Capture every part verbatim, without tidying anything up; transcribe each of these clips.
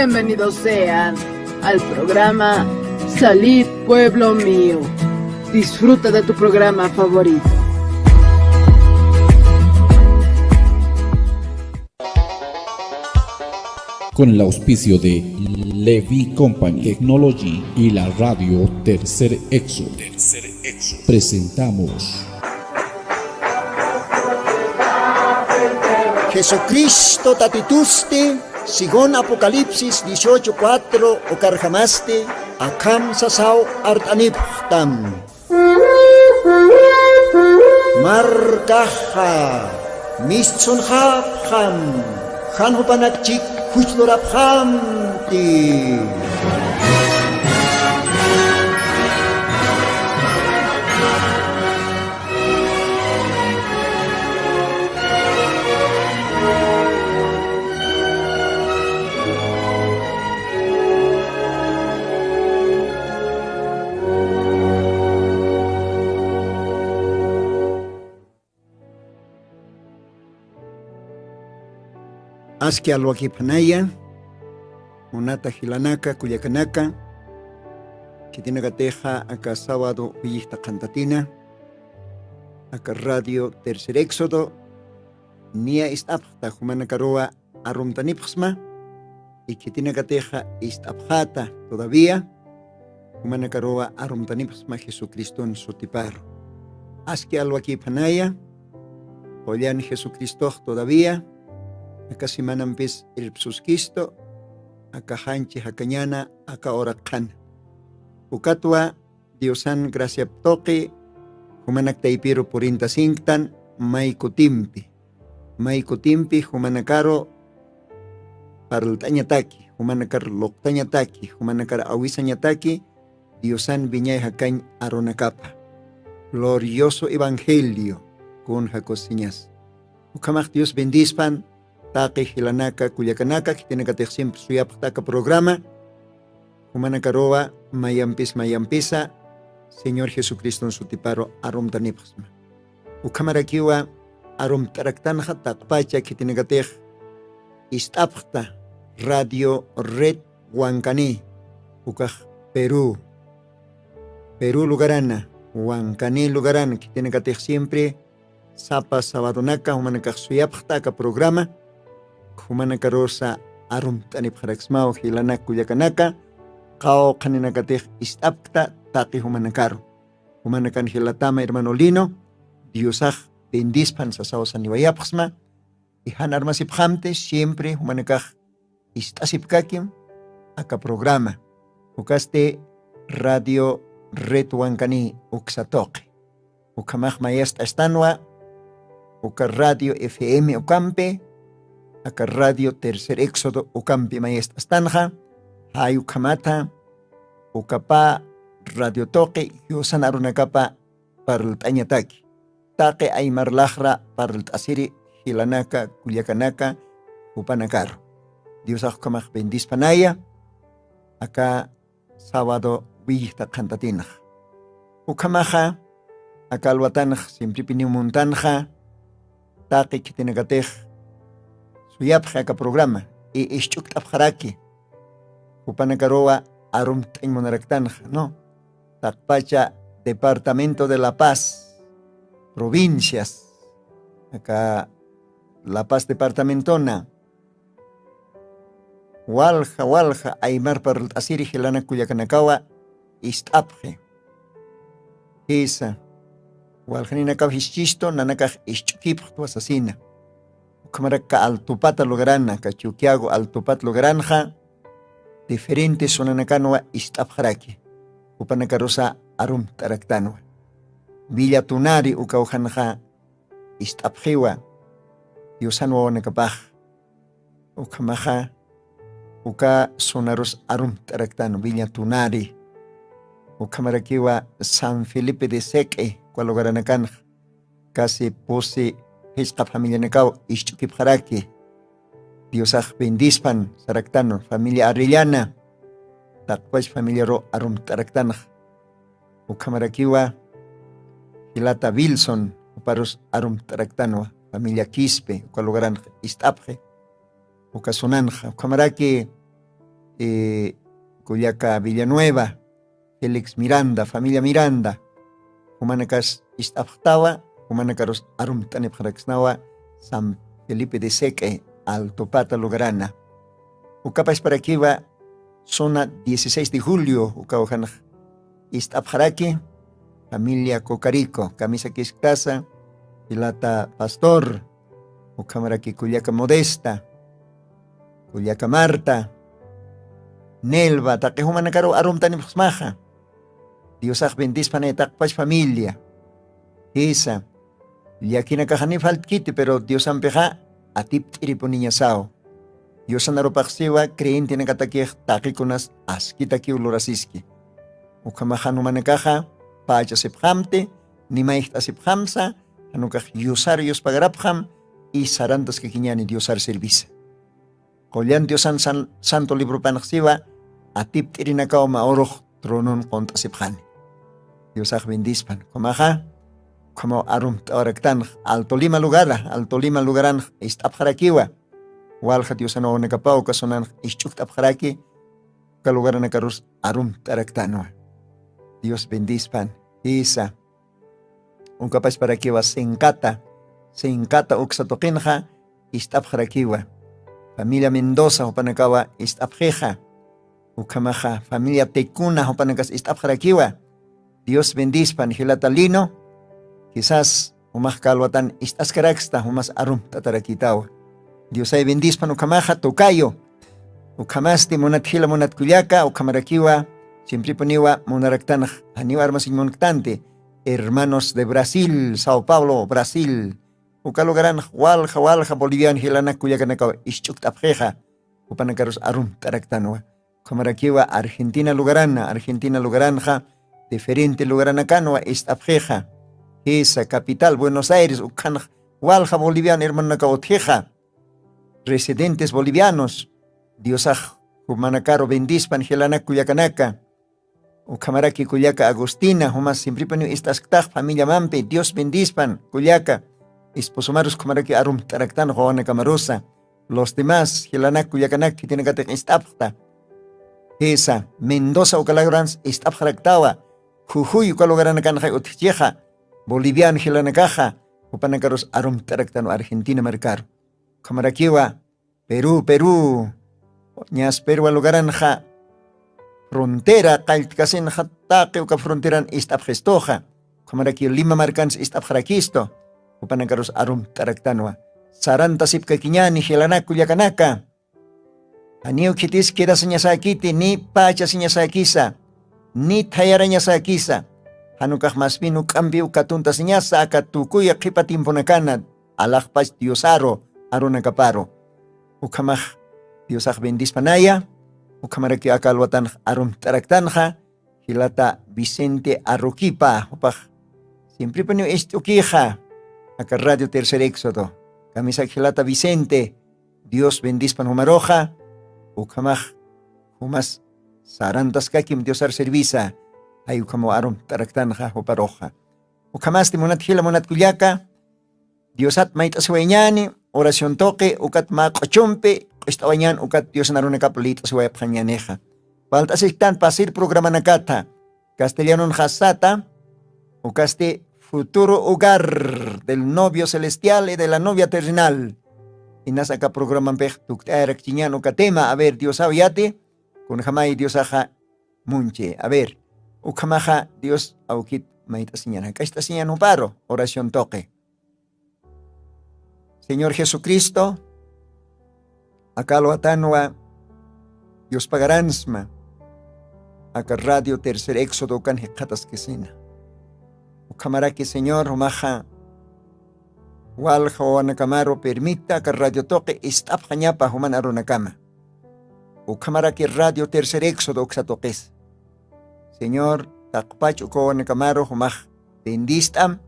Bienvenidos sean al programa Salid Pueblo Mío. Disfruta de tu programa favorito. Con el auspicio de Levi Company Technology y la radio Tercer Éxodo, presentamos Jesucristo tatitusti, según Apocalipsis dieciocho cuatro, ukarjamasti akham sasaw art'anipxtam. Markaxa mistsunxapxam, jan jupanakchik juchlurapxamti. Aski alwakiphanaya, munata jilanaka, kullakanaka, khitinakatixa aka sábado uyixta qhantatina, aka Radio Tercer Éxodo, niya ist'apxta jumanakaruwa arumtanipxsma, y khitinakatixa ist'apxata todavía, jumanakaruwa arumtanipxsma Jesucriston sutiparu. Aski alwakiphanaya, qullan Jesucristox todavía, aka semanampis irpsuskistu, aka janchi jakañana, aka uraqxana. Ukatwa Diosan graciap tuqi, jumanak taypiru purintasinktan, may kutimpi, may kutimpi jumanakaru parlt'añataki, jumanakar luqtañataki, jumanakar awisañataki, Diosan wiñay jakañ arunakapa. Glorioso evangelio, kun jakusiñas. Ukhamax Dios bendispan, taqi jilanaka, kullakanaka, khitinakatix siempre suyapxta aka programa, jumanakaruwa mayampis mayampisa Señor Jesucriston sutiparu arumtanipxsma. Ukhamarakiwa arumt'araktanxa taqpacha khitinakatix ist'apxta Radio Red Wankani, ukax Perú, Perú lugarana, Wankani lugarana, khitinakatix siempre sapa sabadonaka jumanakax suyapxta aka programa, jumanakarusa arumt'anipxaraksmaw jilanak kullakanaka, qawqhaninakatix ist'apkta taqi jumanakaru. Jumanakan jilatama hermano Lino, Diosax bendispan sasaw saniwayapxsma, y jan armasipxamti siempre jumanakax ist'asipkakim aka programa. Ukasti Radio Red Wankani uksa tuqi. Ukhamax mayast'astanwa, uka Radio F M ukampi, aka Radio Tercer Éxodo ukampi mayast'astanxa, jay ukhamata, ukapa radio tuqi, Diosan arunakapa parlt'añataki. Taqi aymar laxra parlt'asiri jilanaka, kullakanaka, jupanakaru. Diosax ukhamax bendispanaya, aka sábado willixta qhantatinxa. Ukhamaxa, aka alwatanx, siemprepiniw muntanxa, taqi khitinakatix, suyapxi aka programa, i isch'ukt'apxaraki, jupanakaruwa arumt'añ munaraktanxa, ¿no? Taqpacha Departamento de La Paz, provincias, aka La Paz departamentona, walja, walja, aymar parlt'asiri jilanak kullakanakawa ist'apxi. Jisa, waljaninakaw jischistu, nanakax isch'ukipxtwa sasina. Ukhamarak ka Altupata lugarana, ka Chuquiago Altupat lugaranxa, diferente zonanakanwa ist'apxaraki. Jupanakarusa arumt'araktanwa. Villa Tunari uka ujanxa ist'apxiwa, Diosan wawanakapax. Ukhamaxa, uka zonarus arumt'araktan Villa Tunari. Ukhamarakiwa San Felipe de Seque, uka lugaranakanxa. Casi pusi jisqa familianakaw isch'ukipxaraki. Diosax bendispan saraktan familia Arellana. Taqpach familiaru arumt'araktanxa. Ukhamarakiwa jilata Wilson, juparus arumt'araktanwa, familia Quispe, uka lugaranxa ist'apxi, uka zonanxa. Ukhamaraki eh, kullaka Villanueva, Félix Miranda, familia Miranda, jumanakas ist'apxtawa, jumanakarus arumt'anipxaraksnawa San Felipe de Seque, Altopata lugarana. Ukapasparakiwa zona dieciséis de julio, ukaw janax ist'apxaraki, familia Cocarico, Camisa Quisctasa, Pilata Pastor, ukhamaraki kullaka Modesta, kullaka Marta, Nelva, taqi jumanakaru arumtanipxsmaxa. Diosax bendispanay taqpach familia. Jisa, llakinakaxani faltkiti, pero Diosampixa atipt'iripuniñasaw. Diosanarupaxsiwa creyentenakatakix taqikunas askitakiw lurasiski. Ukhamaxa jumanakaxa pachasipxamti, nimayjt'asipxamsa, janukax yusar yuspagarapxam, y sarantaskakiñani Diosar servisa. Qullan Diosan san-, santo libropanxsiwa, atipt'irinakaw mä urux tronon qunt'asipxani. Diosax bendispan. Ukhamaxa, ukhamaw arumt'awaraktanx, Alto Lima lugara, Alto Lima lugaranx ist'apxarakiwa. Walja Diosan wawanakapaw uka zonanx isch'ukt'apxaraki, uka lugaranakarus arumt'araktanwa. Dios bendispan. Jisa. Ukapasparakiwa Sinqata, Sinqata uksa tuqinxa ist'apxarakiwa. Familia Mendoza jupanakawa ist'apxixa. Ukhamaxa familia Tecuna jupanakas ist'apxarakiwa. Dios bendispan jilata Lino. Quizás jumax kalwatan ist'askaraksta jumas arumt'atarakitawa. Diosay bendispan ukhamaxa tukayu. Ukhamasti munat jila munat kullaka, ukhamarakiwa, siemprepuniwa munaraktanx, janiw armasiñ munktanti, hermanos de Brasil, Sao Paulo, Brasil. Uka lugaranx walja, walja Bolivian jilanak kullakanakaw isch'ukt'apxixa, jupanakarus arumt'araktanwa. Ukhamarakiwa Argentina lugarana, Argentina lugaranxa, diferente lugaranakanwa ist'apxixa. Jisa, capital, Buenos Aires, ukhanx walja Bolivian hermanonakaw utjixa. Residentes bolivianos, Diosax jumanakaru bendispan jilanak kullakanaka. Ukhamaraki kullaka Agustina, jumas siemprepuniw ist'asktax familiamampi, Dios bendispan kullaka. Esposomarus ukhamaraki arumt'araktan wawanakamarusa. Los demás, jilanak kullakanak khitinakatix ist'apxta. Jisa, Mendoza uka lugarans ist'apxaraktawa. Jujuy uka lugaranakanxay utjchixa. Boliviano jilanakaxa, jupanakarus arumt'araktanwa Argentina markaru. Ukhamarakiwa, Perú, Perú. Ñas Perú lugaranxa frontera qalltkasinxa taqi uka fronteran ist'apxistuxa. Ukhamaraki Lima markans ist'apxarakistu. Jupanakarus arumt'araktanwa. Sarantasipkakiñani jilanak kullakanaka. Janiw khitis quedasiñasäkiti, ni pachasiñasäkisa, ni thayarañasäkisa. Janukax más bien juk'ampiw katuntasiñasa aka tukuya qhipa tiemponakana, alaxpach Diosaru, arunakaparu. Ukhamax Diosax bendispanaya, ukhamaraki aka alwatanx arumt'araktanxa, jilata Vicente Arroquipa, jupax siemprepuniw ist'ukixa, aka Radio Tercer Éxodo. Kamisak jilata Vicente, Dios bendispan jumaruxa, ukhamax jumas sarantaskakim Diosar servisa, jay ukhamaw arumt'araktanxa juparuxa. Ukhamasti munat jila munat kullaka, Diosat mayt'asiwayñani, oración tuqi, ukat mä q'uchumpi, q'ust'awañan ukat Diosan arunakap liyt'asiwayapxañanixa. Falt'asisktan pasir programanakata, castellanonxa sata, ukasti futuro hogar del novio celestial y de la novia terrenal. Inas aka programampix tukt'ayarakchiñan uka tema, a ver, Diosaw yati, kunjamay Diosaxa munchi. A ver, ukhamaxa Dios awkit mayt'asiñan, jak'acht'asiñan juparu, oración tuqi. Señor Jesucristo, aka alwatanwa yuspagaransma, aka Radio Tercer Éxodo ukan jikxataskisina. Ukhamaraki, Señor, jumaxa walja wawanakamaru permita aka radio tuqi ist'apxañapa juman arunakama. Ukhamaraki Radio Tercer Éxodo uksa tuqis. Señor, taqpach uka wawanakamaru jumax bendist'am,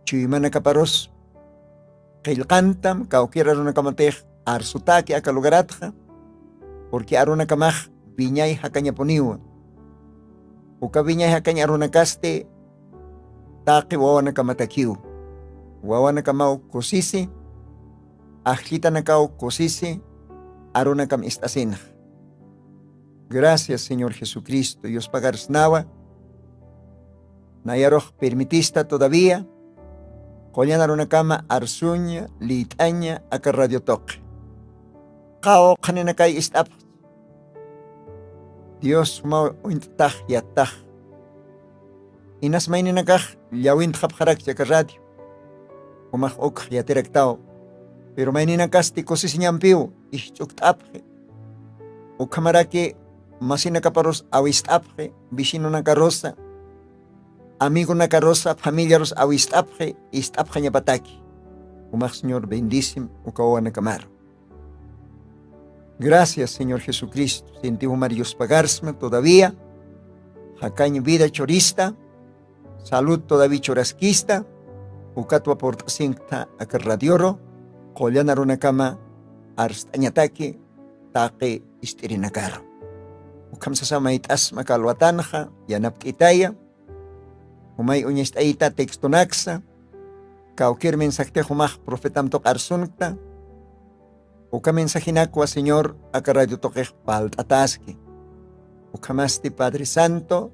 chuymanakaparus qillqantam, kawkir arunakamatix arsutaki aka lugaratxa, porque arunakamax wiñay jakañapuniwa. Uka wiñay jakañ arunakasti taqi wawanakamatakiw. Wawanakamaw kusisi, ajllitanakaw kusisi, arunakam ist'asinxa. Gracias, Señor Jesucristo, yuspagarsnawa. Nayarux permitista todavía qullan arunakama arsuña, lït'aña aka radio tuqi. Qawqhaninakay ist'apxchi. Dios jumaw uñt'tax yattax. Inas mayninakax llawintxapxarakchi aka radio. Jumax ukx yatiraktaw. Pero mayninakasti kusisiñampiw isch'ukt'apxi. Ukhamaraki masinakaparus awist'apxi, vecinonakarusa, amigonakarusa, familiarus awist'apxi, ist'apxañapataki. Jumax Señor bendisim uka wawanakamaru. Gracias, Señor Jesucristo. Sinti jumar yuspagarsma todavía. Jakañ vida churista. Salud todavía churaskista. Ukatwa purt'asinkta aka radioru. Qullan arunakama arst'añataki taqi ist'irinakaru. Ukham sasa mayt'asma kalwatanxa, yanapt'itaya. Jumay uñast'ayta textonaksa. Kawkir mensajtix jumax profetam tuq arsunkta. Uka mensajinakwa, Señor, aka radio tuqix palt'ataski. Ukhamasti Padre Santo,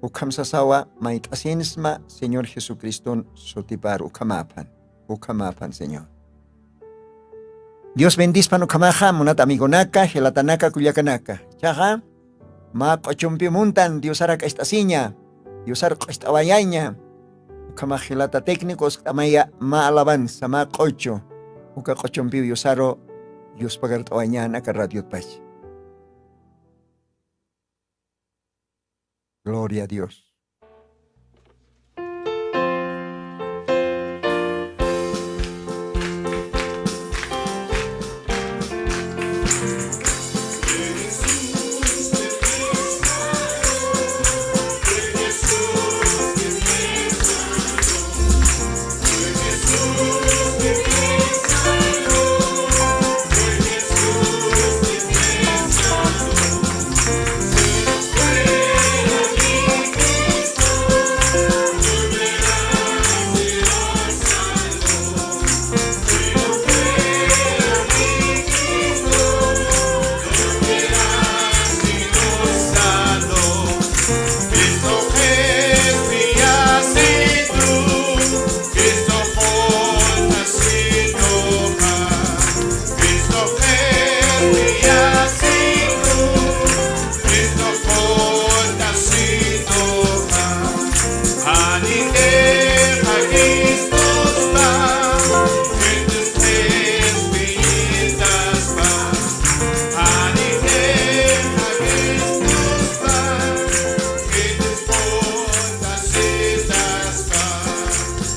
ukham sasawa mayt'asinsma, Señor Jesucriston sutipar ukhamapan, ukhamapan, Señor. Dios bendispan ukhamaxa, munat amigonaka, jilatanaka, kullakanaka. Chaxa, mä q'uchumpi muntan Diosar jak'acht'asiña, Diosar q'ucht'awayaña. Ukhamax jilata técnico uskt'amaya mä alabanza, mä q'uchu. Uka q'uchumpiw Diosaru yuspagart'awañan aka radiotpach. Gloria a Dios.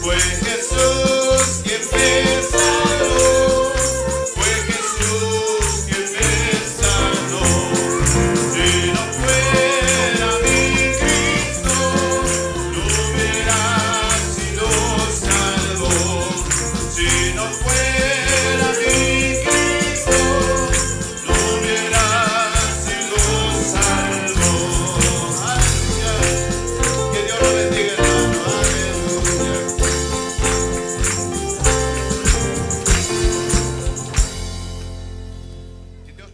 Fue Jesús quien me salvó, fue Jesús quien me sanó. Si no fuera mi Cristo, no hubiera sido salvo. Si no fuera mi Cristo, no hubiera sido salvo. Aleluya. Que Dios lo bendiga, hermano. Aleluya.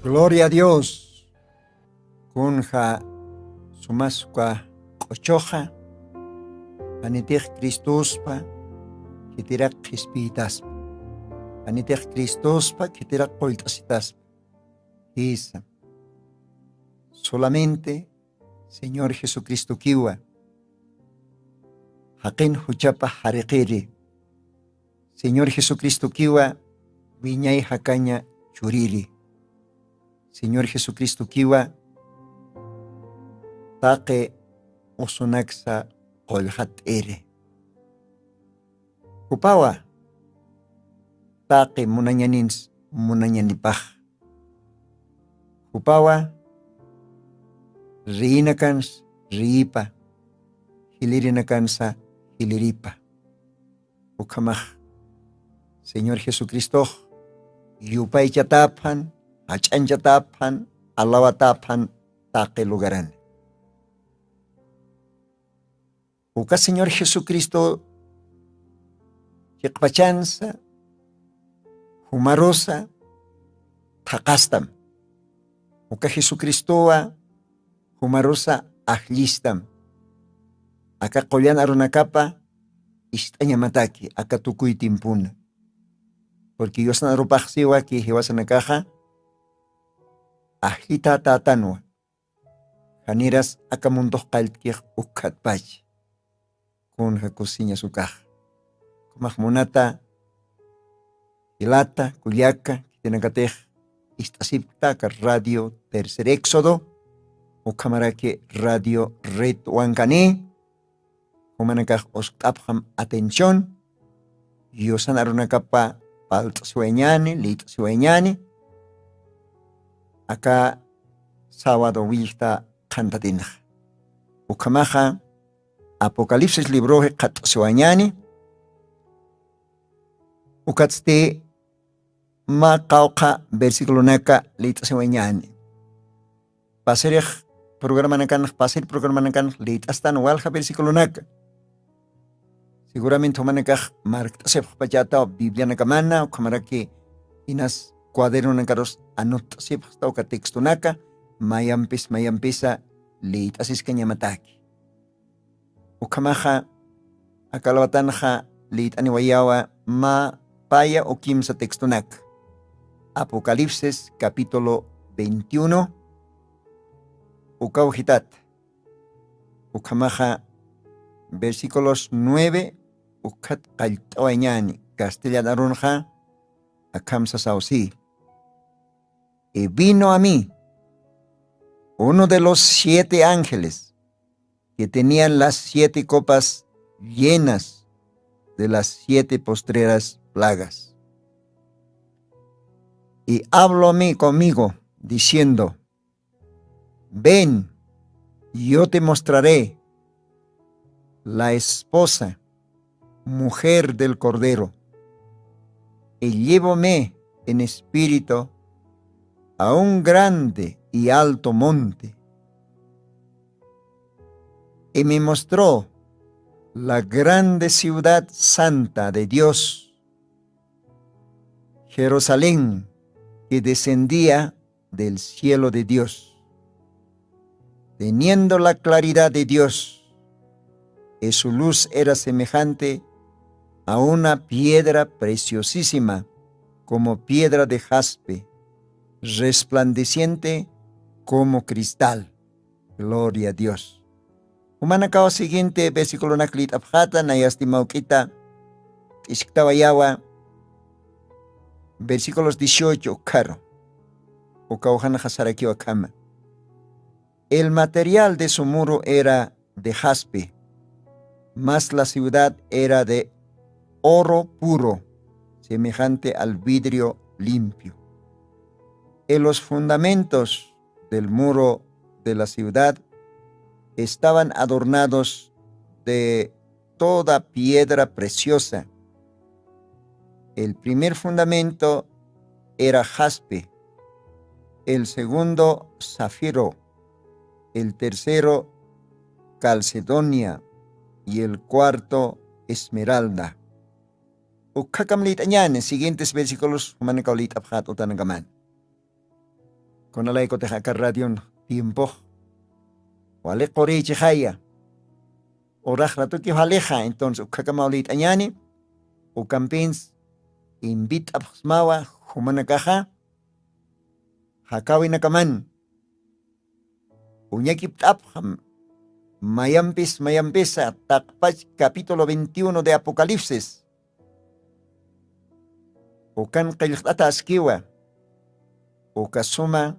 Gloria a Dios. Kunja sumasqa q'uchuxa, janitix Cristuspa khitiraq qhispiyitaspa, janitix Cristuspa khitiraq qullt'asitaspa. Jisa. Solamente Señor Jesucristokiwa jaqin juchapa jariqiri. Señor Jesucristokiwa wiñay jakaña churiri. Señor Jesucristokiwa taqi usunaksa qullqat'iri. Jupawa taqi munañanins munañanipax. Jupawa riyinakans riyipa, jilirinakansa jiliripa. Ukhamax Señor Jesucristox yupaychatapxan, jach'añchatapxan, alawatapxan taqi lugarani. Uka Señor Jesucristo chiqpachansa, jumarusa, thaqastam. Uka jesucristowa jumarusa ajllistam aka qullan arunakapa ist'añamataki aka tukuy timpuna. Purki yusan arupaxsiwaki jiwasanakaxa ajllita tatanwa janiras aka munduxqalltkix ukkhatpachi. Kunja kusiñasukax kumax munata jilata kullaka kitinakatix ist'asipktaka radio tercer éxodo ukhamaraki radio red wankani. Jumanakax uskt'apxam atención yusan arunakapa palt'siwañani lit'siwañani. Aka sabado willkta qhantatinxa ukhamaxa apocalipsis libroxi qhat'siwañani. Ukatsti mä qawqha versiculonaka lït'asiwañäni. Pasirix programanakanx pasir programanakanx lït'astan walja versiculonaka. Seguramente jumanakax markt'asipxpachätaw biblianakamana ukhamaraki inas cuadernonakarus anutt'asipxsta uka textonaka mayampis mayampisa lït'asiskañamataki. Ukhamaxa akalawatanxa lït'aniwayawa mä paya ukimsa textonaka. Apocalipsis capítulo veintiuno. Ukawjitat ukhamaxa versículos nueve ukhat qallt'awañani castellan arunxa. Akhamsa sawsi. Y vino a mí uno de los siete ángeles que tenían las siete copas llenas de las siete postreras plagas. Y habló a mí conmigo, diciendo: Ven, yo te mostraré la esposa, mujer del Cordero. Y llevóme en espíritu a un grande y alto monte, y me mostró la grande ciudad santa de Dios, Jerusalén, que descendía del cielo de Dios, teniendo la claridad de Dios, y su luz era semejante a una piedra preciosísima, como piedra de jaspe, resplandeciente como cristal. Gloria a Dios. Jumanakaw siguiente versiculonak lït'apxata nayasti mawk'ita t'isktawayawa. Versículos dieciocho ukkharu. Ukawjanaxa sarakiwa khama. El material de su muro era de jaspe, mas la ciudad era de oro puro, semejante al vidrio limpio. En los fundamentos del muro de la ciudad estaban adornados de toda piedra preciosa. El primer fundamento era jaspe, el segundo zafiro, el tercero calcedonia y el cuarto esmeralda. Ukhakam lït'añani siguientes versículos jumanakaw lït'apxat utanakaman. Kunalaykutix aka radion tiempox wali qurïchixaya. Urax ratuki walixa entonces ukhakamaw lït'añani. Ukampins invit'apxsmawa jumanakaxa jakawinakaman uñakipt'apxam mayampis mayampisa taqpach capítulo veintiuno de apocalipsis. Ukan qillqt'ata askiwa uka suma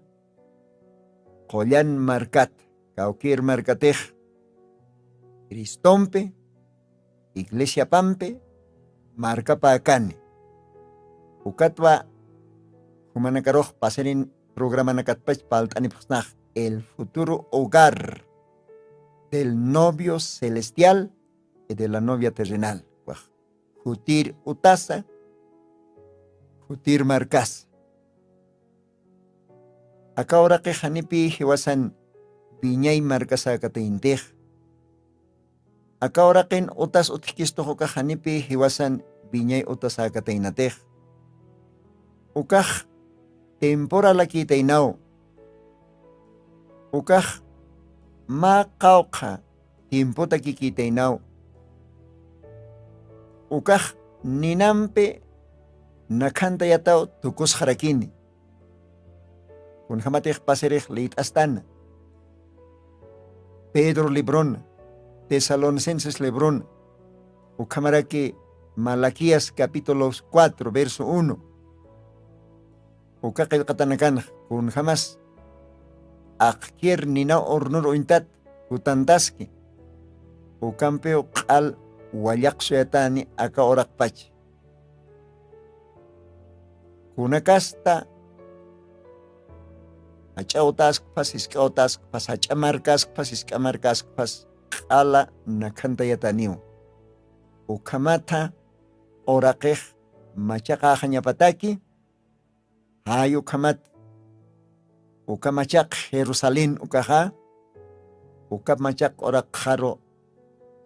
qullan markat kawkir markatix cristompi iglesiapampi markapäkani. Ukatwa jumanakarux pasirin programanakatpach palt'anipxsnax el futuro hogar del novio celestial y de la novia terrenal. Jutir utasa jutir markasa. Aka uraqix janipi jiwasan wiñay markasäkataynatix. Aka uraqin utas utjkistux ukax janipi jiwasan wiñay utasäkataynatix. Ukax temporalakïtaynaw. Ukax mä qawqha tiempotakikitaynaw. Ukax ninampi nakhantayataw tukusxarakini. Kunjamatix pasirix lït'astana pedro librona, tesalonicenses librona, ukhamaraki malaquías capítulos cuatro verso uno. Uka qillqatanakanx kunjamas aqkir ninaw hornor uñtat kutantaski. Ukampiw q'al wallaqsuyatani aka uraqpacha. Kunakasta jach'a utaskpas jisk'a utaskpas jach'a markaskpas jisk'a markaskpas q'ala nakhantayataniw. Ukhamatha uraqix machaqaxañapataki. Jay ukhamat uka machaq jerusalén ukaxa uka machaq uraqxaru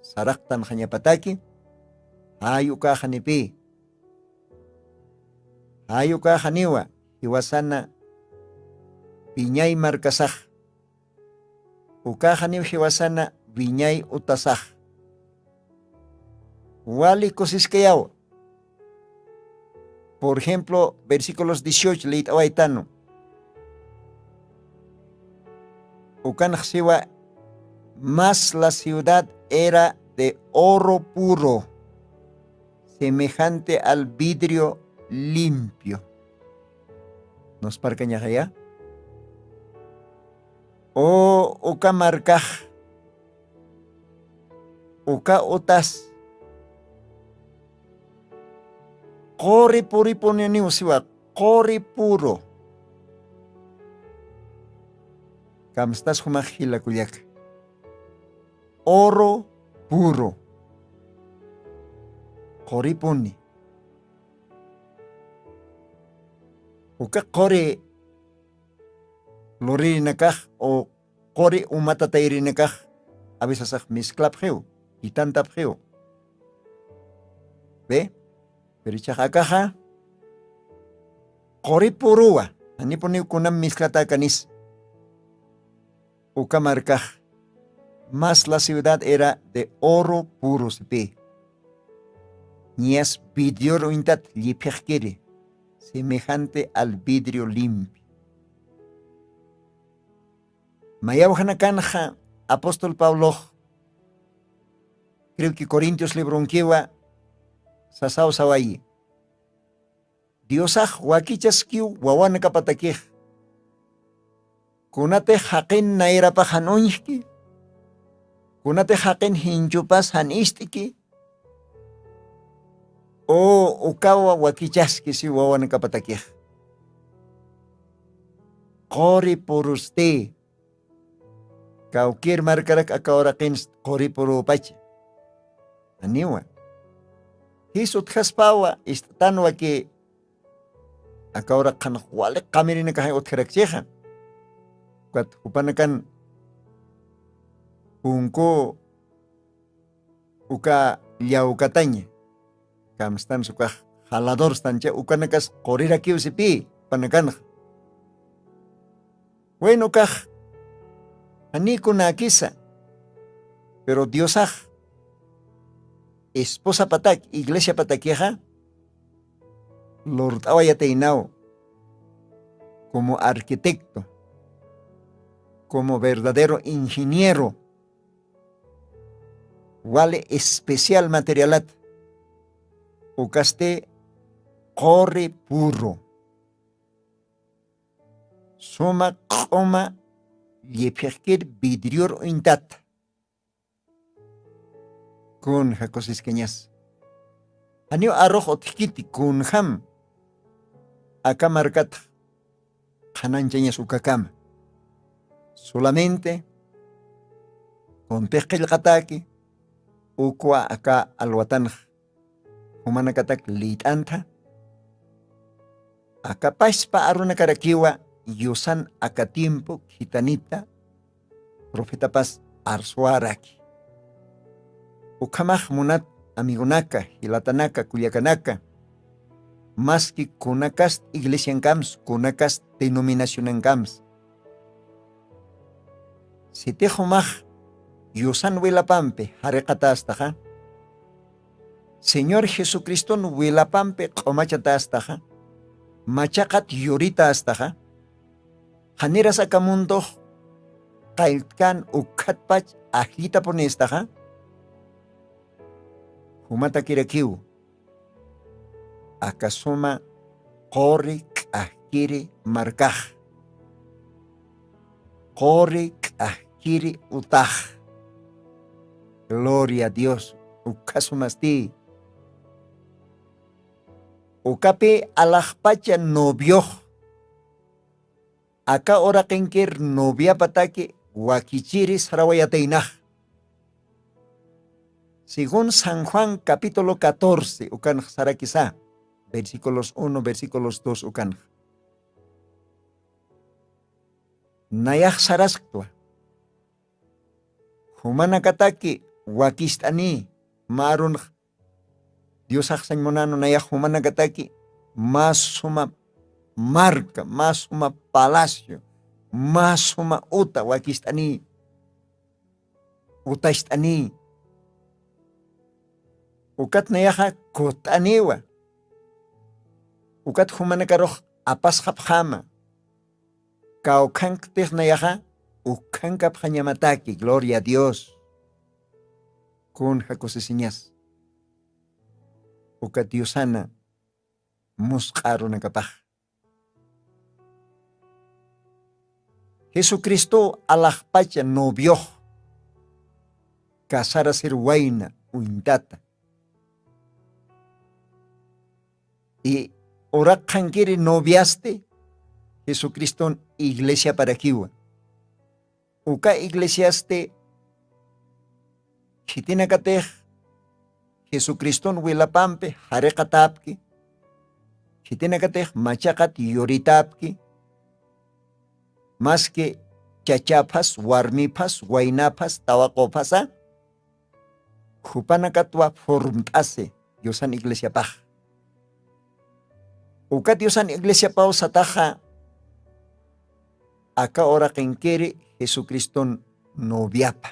saraqtanxañapataki. Jay ukaxanipï jay ukaxaniwa jiwasana wiñay markasax. Ukaxaniw jiwasana wiñay utasax. Wali kusiskayaw. Por ejemplo versículos dieciocho lït'awaytanu. Ukanxsiwa mas la ciudad era de oro puro, semejante al vidrio limpio. Nos parkañaxaya. O uka markax uka utas quri puripuniniw siwa quri puru. Kamstas jumax jilakullaka oro puru quripuni. Uka quri luririnakax u quri umatatayrinakax avisasax misklapxiw jitantapxiw. Be pero ichax akaxa quri puruwa janipuniw kunam misklata kanis. Uka markax mas la ciudad era de oro puro sipi. Ñiyas vidrior uñtat lliphixkiri semejante al vidrio limpi. Mayawjanakanxa apóstol pablox creo que corintios libronkiwa sasaw sawayi. Diosax wakichaskiw wawanakapatakix kunatix jaqin nayrapax jan uñjki kunatix jaqin jinchupas jan ist'ki. O ukawa wakichaskisiw wawanakapatakix quri purusti kawkir markarak aka uraqinst quri purupacha. Aniwa jis utjaspawa ist'tanwa ki aka uraq qhanax wali qamirinakaxay utjarakchixa. Ukat jupanakan punku uka llawkataña kamstans ukax jaladorstancha ukanakas qurirakiw sipï jupanakanxa. Waynu kax janikunäkisa pero diosax esposapatak iglesiapatakixa lurt'awayataynaw como arquitecto como verdadero ingeniero wali especial materialat ukasti quri puru suma q'uma lliphixkir vidrior uñtata. Kunja kusiskañas janiw arux utjkiti kunjam aka markatx qhananchañas ukakama solamente kuntix qillqataki ukwa aka alwatanx jumanakatak lït'antha aka paspa arunakarakiwa yusan aka tiempo khitanita profetapas arsuwaraki. Ukhamax munat amigonaka jilatanaka kullakanaka maski kunakast iglesiankams kunakast denominacionankams Sitix jumax yusan wilapampi jariqatastaxa, señor jesucriston wilapampi q'umachatastaxa, machaqat yuritastaxa, janiras aka mundox qalltkan ukkhatpach ajllitapunistaxa. Jumatakirakiw aka suma quri k'ajkiri markax, quri k'ajkiri utax. Gloria a dios. Ukhasumasti ukapi alaxpacha noviox aka uraqinkir noviapataki wakichiri sarawayataynax. Según san juan capítulo catorce ukanx sarakisa, versículos uno versículos dos ukanx nayax sarasktwa. Jumanakataki wakist'ani mä arunx diosax sañ munanu nayax jumanakataki mä suma marka mä suma palacio mä suma uta wakist'ani utacht'ani. Ukat nayaxa kut'aniwa. Ukat jumanakarux apasxapxama kawkhanktix nayaxa ukkhankapxañamataki gloria a dios. Kunja kusisiñas uka diosana musq'a runakapax. Jesucristo alaxpacha noviox casarasir wayna uñtata y uraqxankiri noviasti jesucriston iglesiaparakiwa. Uka iglesiasti khitinakatix jesucriston wilapampi jariqatapki khitinakatix machaqat yuritapki maski chachaphas warmiphas waynaphas tawaquphasa jupanakatwa formt'asi diosan iglesiapax. Uka diosan iglesiapaw sataxa aka uraqinkiri jesucriston noviapa.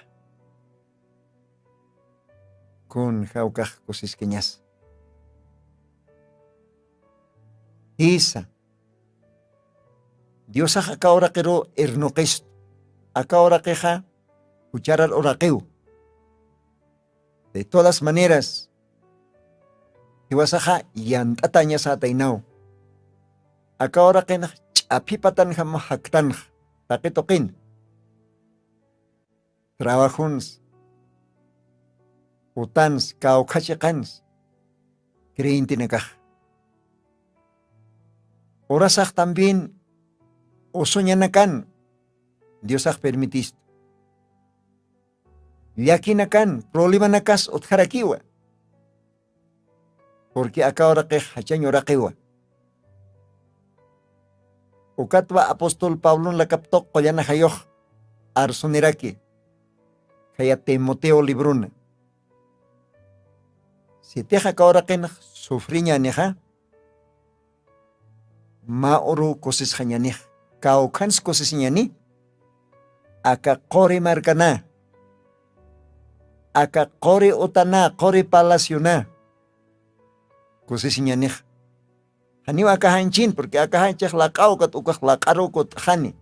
Kun jawkax kusiskañas jisa diosax aka uraqiru irnuqistu aka uraqixa jucharar uraqiw. De todas maneras jiwasaxa yant'atañasätaynaw aka uraqinax ch'aphipatanjam jaktanxa taqituqin trabajuns utans kawkhachiqans creyentenakax urasax también usuñanakan diosax permitistu llakinakan problemanakas utjarakiwa. Purqui aka uraqix jachañ uraqiwa ukatwa apostol pablon lakaptuq qullanajayux arsuniraki khaya timoteo libruna sitix aka uraqinax sufriñanixa mä uru kusisxañanix kawkhans kusisiñani aka quri markana aka quri utana quri palaciona kusisiñanix. Janiw aka janchin purqui aka janchix laq'awkat ukax laq'aruku t'xani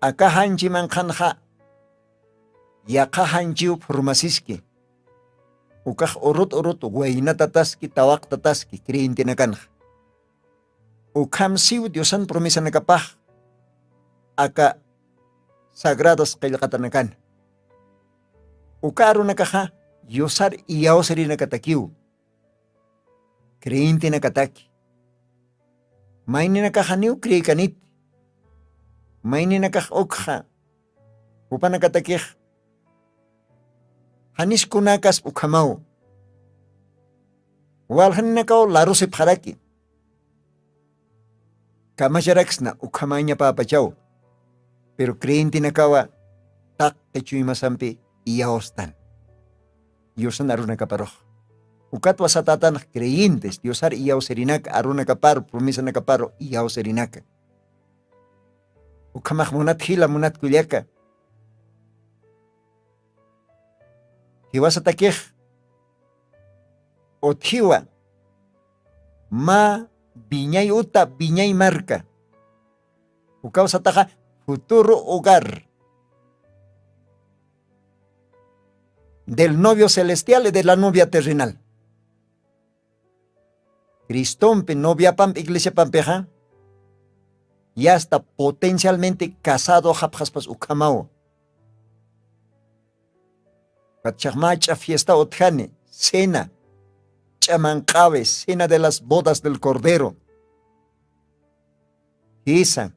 aka janchi manqhanxa yaqha janchiw phurmasiski ukax urut urut waynatataski tawaqtataski creyentenakanxa. Ukham siw diosan promesanakapax aka sagradas qillqatanakana uka arunakaxa yusar iyawsirinakatakiw creyentenakataki mayninakaxaniw creekaniti mayninakax ukxa jupanakatakix janis kunakasp ukhamaw waljaninakaw larusipxaraki kamacharaksna ukhamañapäpachaw pero creyentenakawa taqi chuymasampi iyawstan diosan arunakaparux ukatwa satätanx creyentes diosar iyawsirinaka arunakaparu promesanakaparu iyawsirinaka ukhamax munat jila munat kullaka Jiwasatakix utjiwa mä wiñay uta wiñay marka. Ukawsataxa futuro hogar del novio celestial y de la novia terrenal. Cristompi noviapampi iglesiapampixa yasta potencialmente casado japxaspas ukhamawa. Katchaxmach'a fiesta utjani cena ch'amanq'awi cena de las bodas del cordero. Jisa.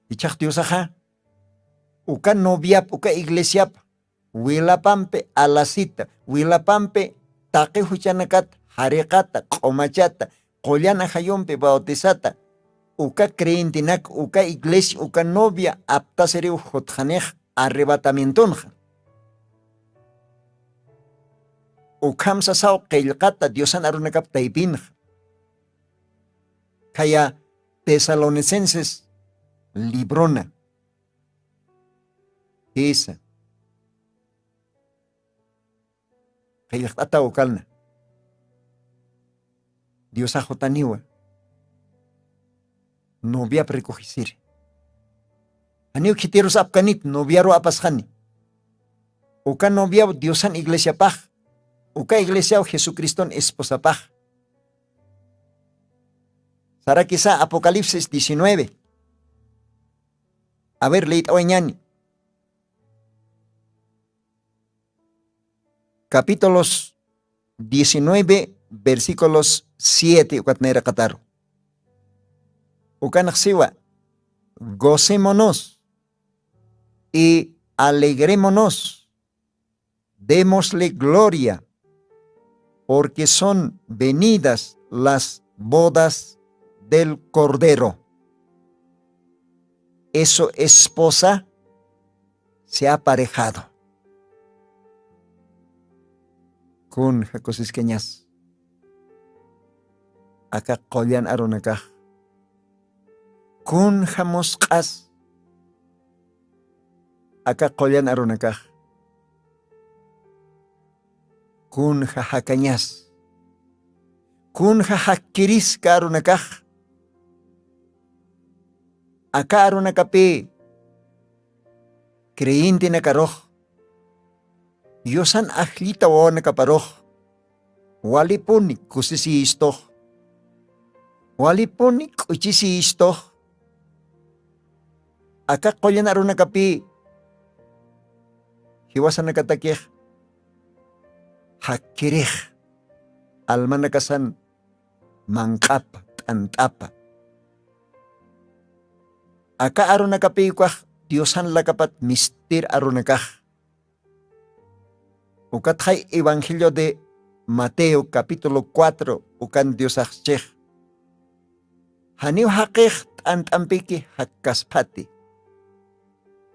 Ichax diosaxa uka noviap uka iglesiap wilapampi alasita wilapampi taqi juchanakat jariqata q'umachata qullan ajayumpi bautizata uka creyentenak uka iglesia uka novia aptasiriw jutxanix arrebatamientonxa. Ukham sasaw qillqata diosan arunakap taypinxa. Khaya tesalonicenses librona. Jisa. Qillqt'ataw ukalna. Diosax jutaniwa noviap rikujisiri. Janiw khitirus apkanit noviaru apasxani. Uka noviaw diosan iglesiapax uka iglesiaw jesucriston esposapax. Sarakisa apocalipsis diecinueve. A ver leyt'awañani. Capítulos diecinueve versículos siete ukatnayra qataru. Ukanaxsiwa gocémonos y alegrémonos, démosle gloria, porque son venidas las bodas del cordero. Eso esposa se ha aparejado. Kun jakusiskañas aka qullan arunakax. Kun jamusq'as aka qullan arunakax. Kun jajakañas kun jajakkiriska arunakax. Aka arunakapï creyentenakarux yusan ajllita wawanakaparux walipuni kusisiyistux walipuni k'uchisiyistux. Aka qullan arunakapï jiwasanakatakix jakkirix almanakasan manq'apa t'ant'apa. Aka arunakapï ukax diosan lakapat mistir arunakax. Ukatxay evangelio de mateo capítulo cuatro ukan diosaxchix janiw jaqix t'ant'ampiki jakkaspati.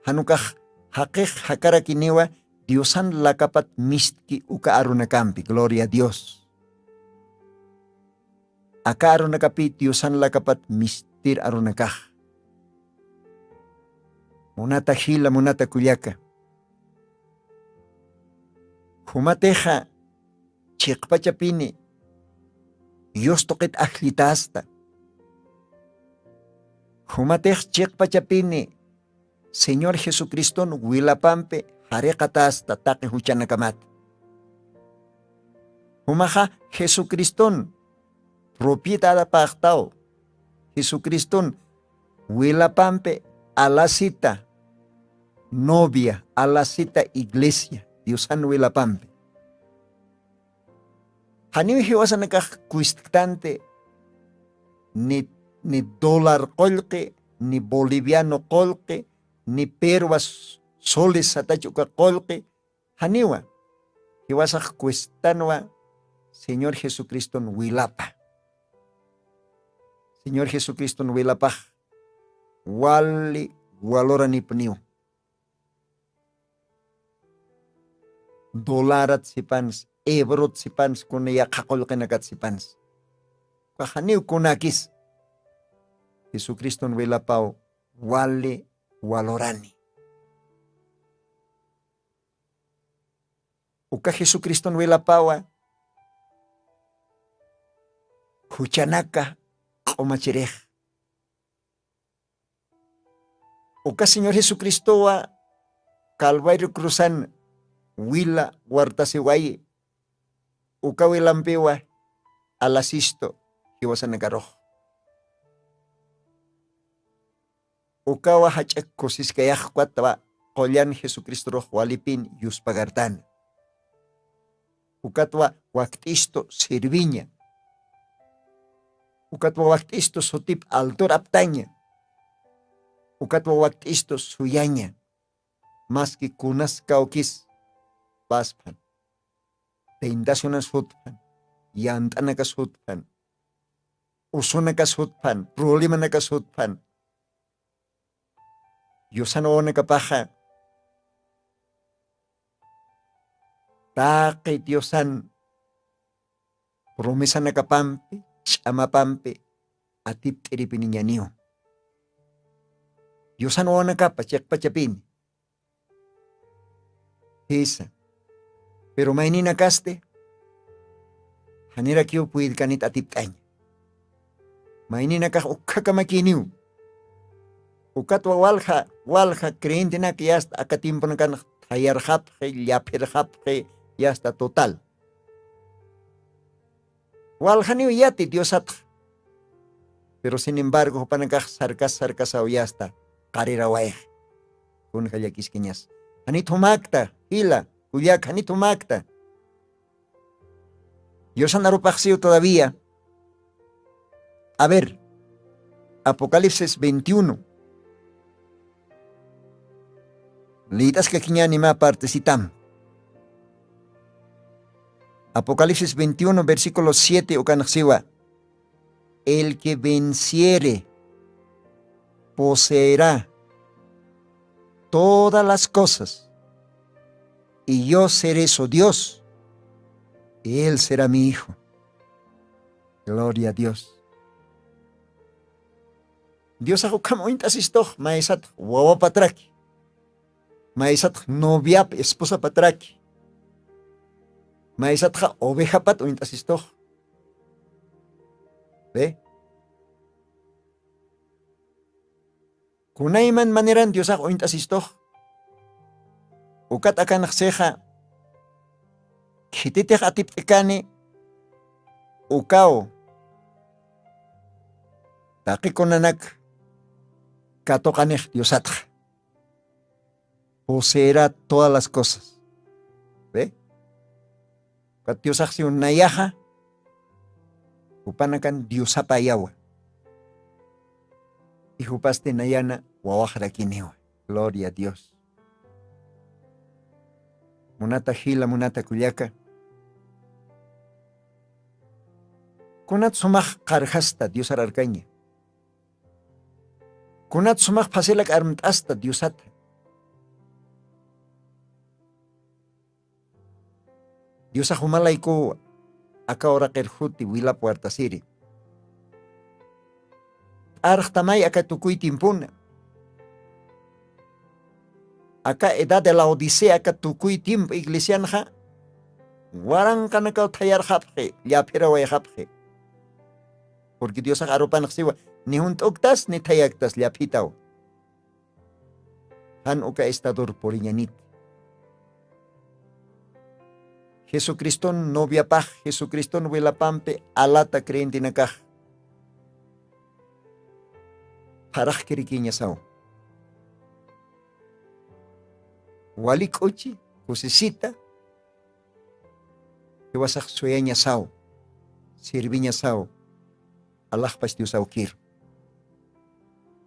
Janukax jaqix jakarakiniwa diosan lakapat mistki uka arunakampi gloria a dios. Aka arunakapï diosan lakapat mistir arunakax. Munata jila munata kullaka. Jumatixa chiqpachapini yustuqit ajllitasta. Jumatix chiqpachapini señor jesucriston wilapampi jariqatasta taqi juchanakamat. Jumaxa jesucriston propietadapaxtaw jesucriston wilapampi alasita novia alasita iglesia diosan wilapampi. Janiw jiwasanakax kuistktanti ni ni dólar qullqi ni boliviano qullqi ni perwas soles satach uka qullqi. Janiwa jiwasax kuistanwa señor jesucriston wilapa. Señor jesucriston wilapax wali waloranipniw. Dolarat sipans ebrot sipans kuna yaqha qullqinakat sipans ukaxaniw kunakis jesucriston wilapaw wali walorani. Uka jesucriston wilapawa juchanaka q'umachirix. Uka señor jesucristowa calvario cruzan wila wartasiwayi. Uka wilampiwa alasistu jiwasanakarux. Ukawa jach'a kusiskayaxkatwa qullan jesucristorux walipin yuspagartana. Ukatwa wakt'istu sirviña. Ukatwa wakt'istu sutip altur aptaña. Ukatwa wakt'istu suyaña. Maski kunas kawkis pasphan, tentacionas jutphan, yant'anakas jutphan, usunakas jutphan, problemanakas jutphan, yusan wawanakapaxa taqi diosan promesanakapampi ch'amapampi atipt'iripiniñaniw. Diosan wawanakapa chiqpachapini jisa. Pero mayninakasti janirakiw puydkanit atipt'aña. Mayninakax ukhakamakiniw. Ukatwa walja walja creyentenak yasta aka tiemponakan thayarxapxi llaphirxapxi yasta total. Waljaniw yati diosatxa. Pero sin embargo jupanakax sarkas sarkasaw yasta qarirawayx. Kunja llakiskiñas, janit jumakta jila kullak janit jumakta. Yusan arupaxsiw todavía. A ver, apocalipsis veintiuno. Liyt'askakiñani mä partesitam. Apocalipsis veintiuno versículo siete ukanxsiwa. El que venciere poseerá todas las cosas, y yo seré su Dios, y él será mi hijo. Gloria a Dios. Diosax ukham uñt'asistux maysatx wawapatraki, maysatx noviap esposapatraki, maysatxa ovejapat uñt'asistux. Ve, kunayman maneran diosax uñt'asistux. Ukat akanxsixa khititix atipt'ikani ukaw taqikunanak katuqanix diosatxa poseerä todas las cosas. Ve, ukat diosaxsiw nayaxa jupanakan diosapayawa. Ijupasti nayana wawaxrakiniwa. Gloria a dios. Munata jila munata kullaka, kunat sumax qarjasta diosar arkaña? Kunat sumax phasilak armt'asta diosata? Diosax umalaykuwa aka uraqir juti wilap wartasiri. P'arxtamay aka tukuy timpuna. Aka edad de la odisea aka tukuy timpu iglesianxa waranqanakaw thayarxapxi llaphirawayxapxi. Purqui diosax arupanxsiwa ni junt'uktas ni thayaktas llaphitaw. Jan uka estador puriñanit. Jesucriston noviapax jesucriston wilapampi alata creyentenakax pharaxkirikiñasaw. Wali k'uchi kusisita jiwasax suyañasaw, sirviñasaw alaxpach diosawkiru.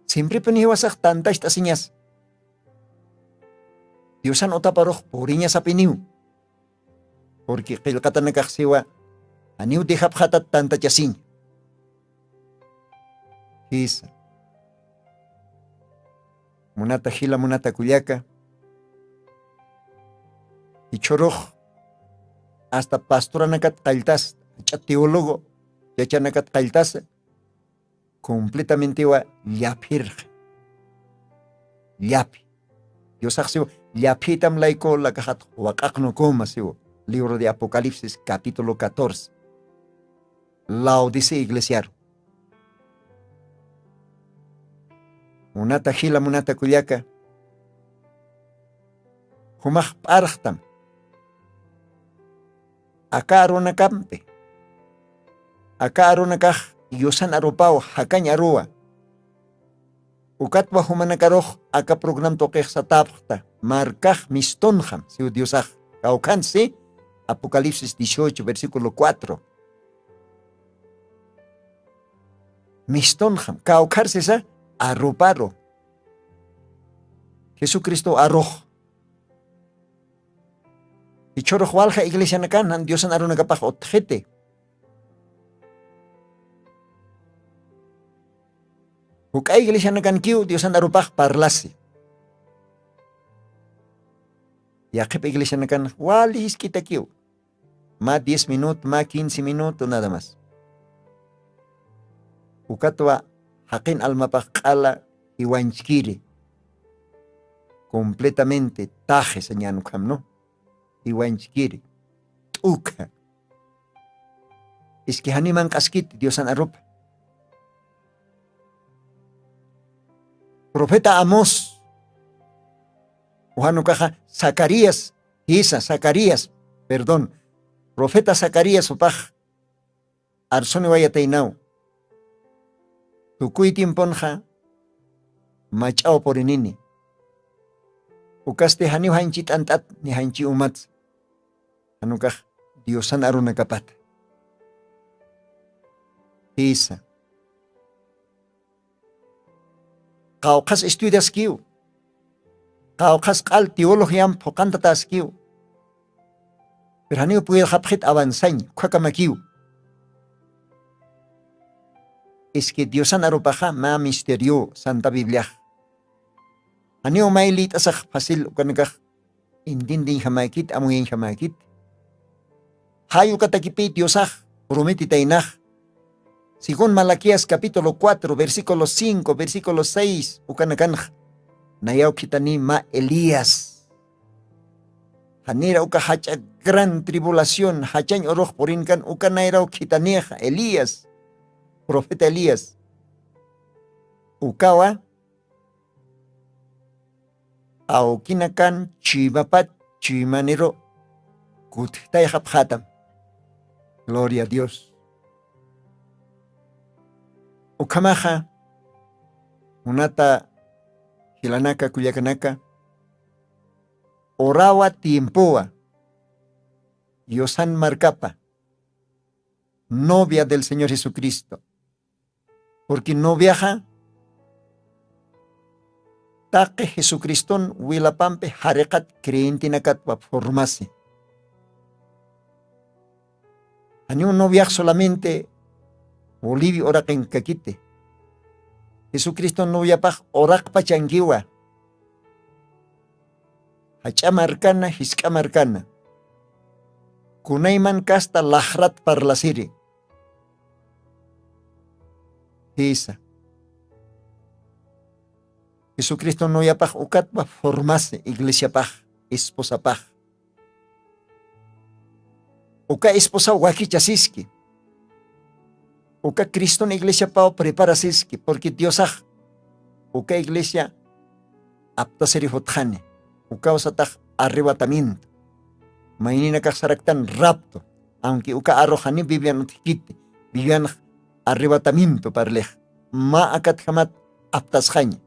Simpripuni jiwasax tantacht'asiñas diosan utaparux puriñasapiniw. Purqui qillqatanakaxsiwa janiw dejapxatat tantachasiña. Jisa. Munata jila munata kullaka, jichhurux asta pastoranakat qalltas jach'a teólogo yachanakat qalltasa, completamentiwa llaphirxa. Llaphi. Diosaxsiwa llaphïtam layku lakaxat waq'aqnukuma siwa. libro de Apocalipsis capítulo catorce. Laodicea iglesiaru. Munata jila, munata kullaka, jumax p'arxtam aka arunakampi. Aka arunakax yusan arupaw, jakañ aruwa. Ukatwa jumanakarux aka program tuqixsatapxta, markax mistunxam siw diosax. Kawkhan si, Apocalipsis dieciocho versículo cuatro. Mistunxam kawkhar sisa, aruparu. Jesucristo arux. Ichhurux walja iglesianakan jan diosan arunakapax utxiti. Juk'a iglesianakankiw diosan arupax parlasi. Yaqhip iglesianakan wali jisk'itakiw. Mä diez minuto, mä quince minuto nada más. Ukatwa jaqin almapax q'ala jiwanchkiri. Completamente taxi sañan ukham, ¿no? Jiwanchkiri t'ukha. Iski janiman q'askiti diosan arupa. Profeta Amos ujanukaxa, Zacarías, jisa Zacarías, perdón, profeta Zacarías upax arsuni wayataynaw. Tukuy tiemponxa mach'aw purinini. Ukasti janiw janchi t'ant'at ni janchi umat. Janukax diosan arunakapata. Jisa. Qawqhas estudiaskiw. Qawqhas q'al teologiam phuqantataskiw. Pero janiw puyirxapxit avanzañ ukhakamakiw. Iski diosan arupaxa mä misterio santa bibliax. Janiw may lït'asax facil ukanakax entiendeñjamäkit, amuyañjamäkit. Jay ukatakipi diosax prometitaynax. Según Malaquías capítulo cuatro versículo cinco versículo seis ukanakanx, nayaw khitani mä Elías. Janira uka jach'a gran tribulación jachañ urux purinkan uka nayraw khitanixa Elías, profeta Elías. Ukawa awkinakan chuymapat chuymaniru kutjtayxapxatam. Gloria a Dios. Ukhamaxa munata jilanaka kullakanaka, urawa tiempowa yusan markapa novia del Señor Jesucristo. Porque noviaxa taqi Jesucriston wilapampi jariqat creyentenakatwa formasi. Janiw noviax solamente Bolivia uraqinkakiti. Jesucriston noviapax uraqpachankiwa. Jach'a markana jisk'a markana kunayman kasta laxrat parlasiri. Jisa. Jesucristo noyapax ukatwa formasi iglesiapax, esposapax. Uka esposaw wakichasiski. Uka criston iglesiapaw preparasiski porque diosax uka iglesia aptasiri jutxani. Ukawsatax arrebatamiento. Mayninakax saraktan rapto. Aunque uka arruxani biblian utjkiti, biblianx arrebatamiento parlix. Mä akatjamat aptasxaña,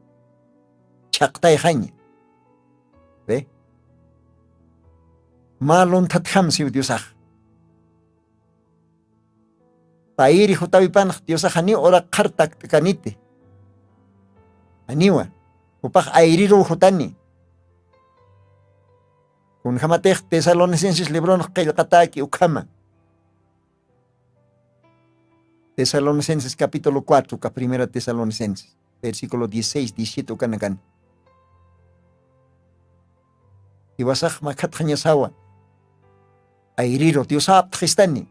chhaqtayxaña. Ve, mä lunthatjam siw diosax. Payri jutawipanx diosax janiw uraqxar takt'kaniti. Janiwa jupax ayriruw jutani. Kunjamatix tesalonicenses libronx qillqataki ukhama. Tesalonicenses capítulo cuatro ka primera tesalonicenses versículo dieciséis diecisiete ukanakan. Iwasax makhatxañasawa. Ayriru diosa aptxistani.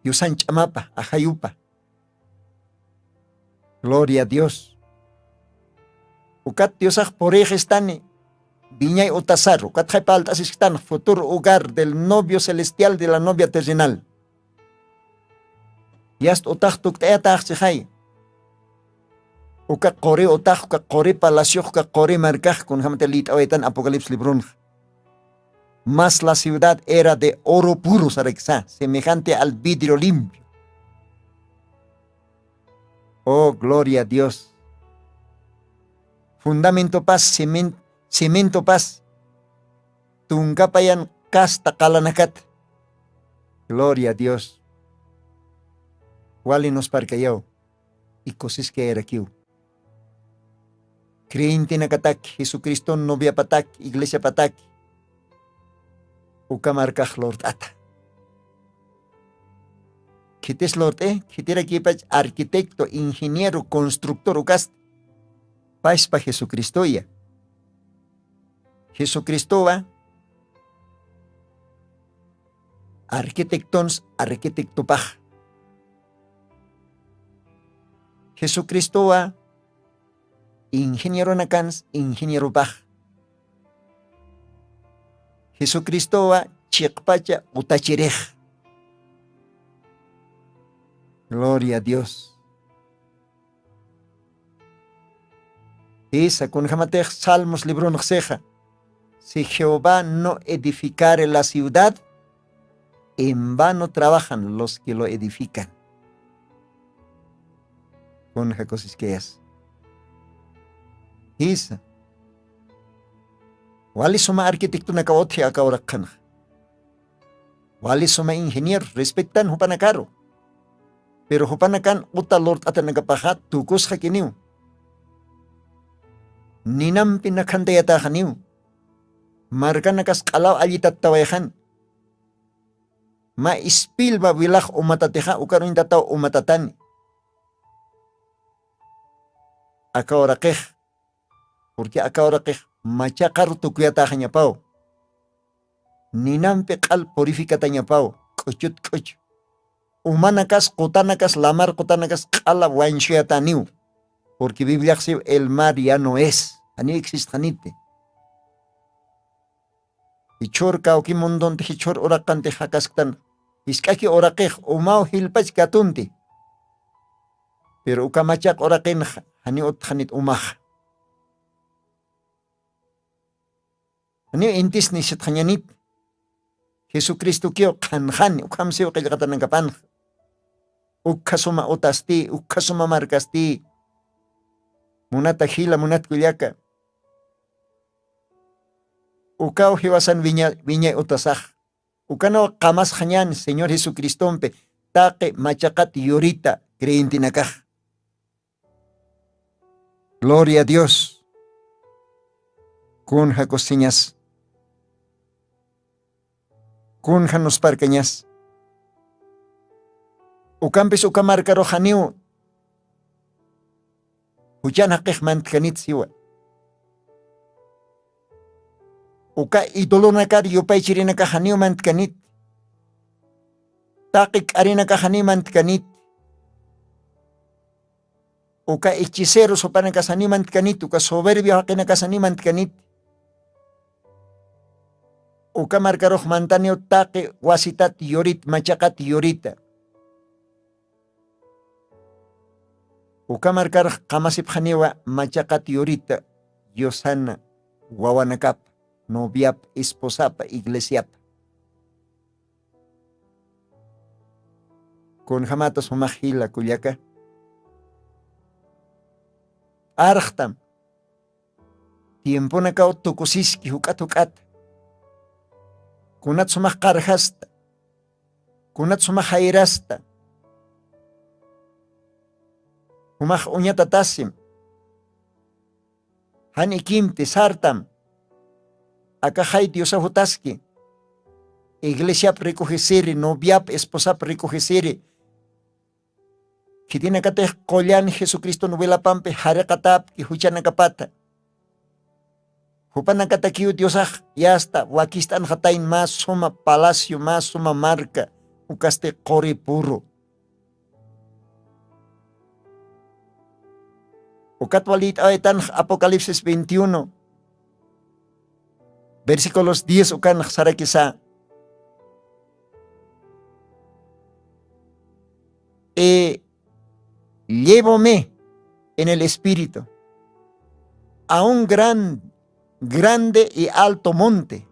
Diosan ch'amapa ajayupa. Gloria a dios. Ukat diosax purixistani. Viñay utasaru katxay palt'asisktan futuro hogar del novio celestial de la novia terrenal. Yast utax tukt'ayataxchixay. Uka quri utax uka quri palaciox uka quri markax kunjamati lit'awaytan apocalipsis libronxa. Mas la ciudad era de oro puro saraksa semejante al vidrio limpio. Oh gloria a dios. Fundamentopas cimentopas tunkapayan kasta qalanakat. Gloria a dios. Wali nusparkayaw y kusiskayarakiw. Creyentenakataki jesucriston noviapataki iglesiapataki uka markax lurt'ata. Khitis lurt'i khitirakipach arquitecto ingeniero constructor ukasta. Paspa jesucristoya. Jesucristowa arquitectons arquitectopax. Jesucristowa ingenieronakans ingenieropax. Jesucristowa chiqpacha utachirix. Gloria a dios. Jisa kunjamatix salmos libronxsixa si jehová no edificare la ciudad en vano trabajan los que lo edifican. Kunja kusiskayas. Jisa wali suma arquitectonakaw utji akawraqxanxa. Wali suma ingeniero respetan jupanakaru. Pero jupanakan uta lurt'atanakapaxa tukusxakiniw. Ninampi nakhantayataxaniw. Markanakas q'alaw allitattawayxan. Ma ispilba wilax umatatixa ukaruñtataw umatatani. Aka uraqix purqui aka uraqix machaqaru tukuyataxañapaw. Ninampi q'al purificatañapaw k'uchut k'uchu. Umanakas qutanakas lamar qutanakas q'ala wañchuyataniw. Purqui bibliaxsiw el mar ya no es janiw existxaniti. Jichhur kawki mundunti jichhur uraqanti jakasktan jisk'aki uraqix umaw jilpach katunti. Pero uka machaq uraqinxa janiw utxanit umaxa. Janiw intisni sitxañanit. Jesucristokiw qhanxani ukhamsiw qillqatanakapanxa. Ukkha suma utasti ukkha suma markasti. Munata jila munatkullaka. Ukaw jiwasan wiñay utasax. Ukanaw qamasxañan señor jesucristompi taqi machaqat yurita creyentenakax. Gloria a dios. Kun jakusiñas. Kun janusparkañas. Ukampis uka markaruxaniw juchan jaqix mantkanit siwa. Uka idolonakar yupaychirinakaxaniw mantkanit. Taqi k'arinakaxaniw mantkanit. Uka hechiceros jupanakasaniw mantkanit uka soberbio jaqinakasaniw mantkanit. Uka markarux mantaniw taqi wasitat yurit machaqat yurita. Uka markarux qamasipxaniwa machaqat yurita yusana wawanakapa noviapa esposapa iglesiapa. Kunjamata sumax jila kullaka. P'arxtam tiemponakaw tukusiski juk'at juk'ata. Kunat sumax qarjasta kunat sumax jayrasta. Jumax uñatatasim jan ikimpi sartam. Akaxay diosaw jutaski iglesiap rikuxisiri noviap esposap rikuxisiri. Khitinakatix qullan jesucriston wilapampi jariqatapki juchanakapata. Jupanakatakiw diosax yasta wakist'anxatayn mä suma palacio mä suma marka ukasti quri puru. Ukat walït'awaytanx apocalipsis veintiuno. Versículos diez ukanx sarakisa: "Y llevóme en el espíritu a un gran, grande y alto monte,